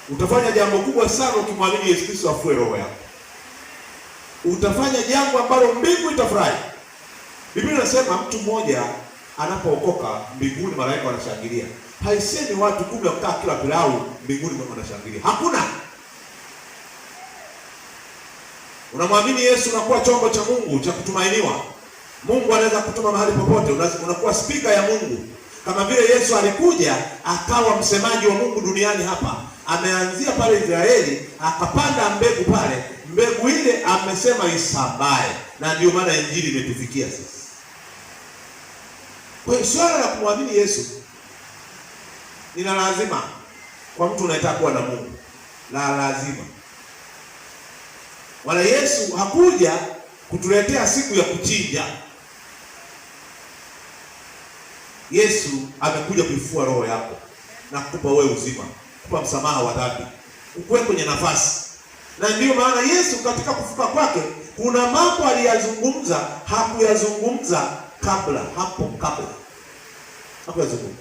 Utafanya jambo kubwa sana ukimwamini Yesu Kristo afue roho yako. Utafanya jambo ambalo mbingu itafurahi. Biblia inasema mtu mmoja anapookoka mbinguni malaika wanashangilia. Haisemi watu 10 wakikaa kila pilau mbinguni wanashangilia. Hakuna. Unamwamini Yesu, unakuwa chombo cha Mungu cha kutumainiwa. Mungu anaweza kutuma mahali popote, unakuwa spika ya Mungu. Kama vile Yesu alikuja akawa msemaji wa Mungu duniani hapa. Ameanzia pale Israeli, akapanda mbegu pale. Mbegu ile amesema isambae, na ndio maana injili imetufikia sisi. Kwa hiyo swala la kumwamini Yesu ni la lazima kwa mtu unayetaka kuwa na Mungu, la lazima. Wala Yesu hakuja kutuletea siku ya kuchinja. Yesu amekuja kuifua roho yako na kukupa wewe uzima, kukupa msamaha wa dhambi, ukuwe kwenye nafasi. Na ndiyo maana Yesu katika kufuka kwake kuna mambo aliyazungumza, hakuyazungumza kabla, hapo kabla hakuyazungumza.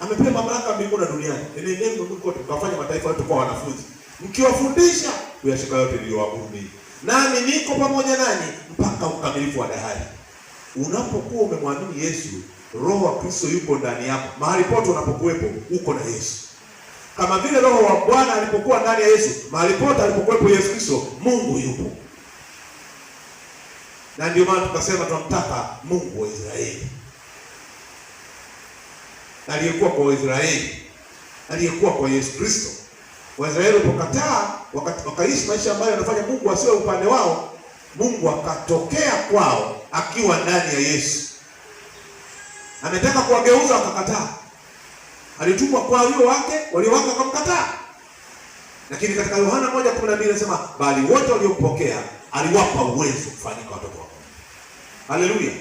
Amepewa mamlaka mbinguni na duniani. Enendeni mbinguni kote mkafanye mataifa yote kuwa wanafunzi, mkiwafundisha kuyashika yote niliyowaamuru ninyi, nami niko pamoja nanyi mpaka ukamilifu wa dahari. Unapokuwa umemwamini Yesu, Roho wa Kristo yuko ndani yako. Mahali pote unapokuwepo uko na Yesu. Kama vile Roho wa Bwana alipokuwa ndani ya Yesu, mahali pote alipokuwepo Yesu Kristo, Mungu yupo. Na ndio maana tukasema tunamtaka Mungu wa Israeli. Aliyekuwa kwa Israeli, aliyekuwa kwa Yesu Kristo. Waisraeli walipokataa, wakaishi maisha ambayo yanafanya Mungu asiwe upande wao, Mungu akatokea kwao akiwa ndani ya Yesu. Ametaka kuwageuza wakakataa. Alitumwa kwa walio wake, walio wake wakamkataa. Lakini katika Yohana 1:12 anasema bali wote waliompokea aliwapa uwezo kufanyika watoto wa Mungu. Haleluya.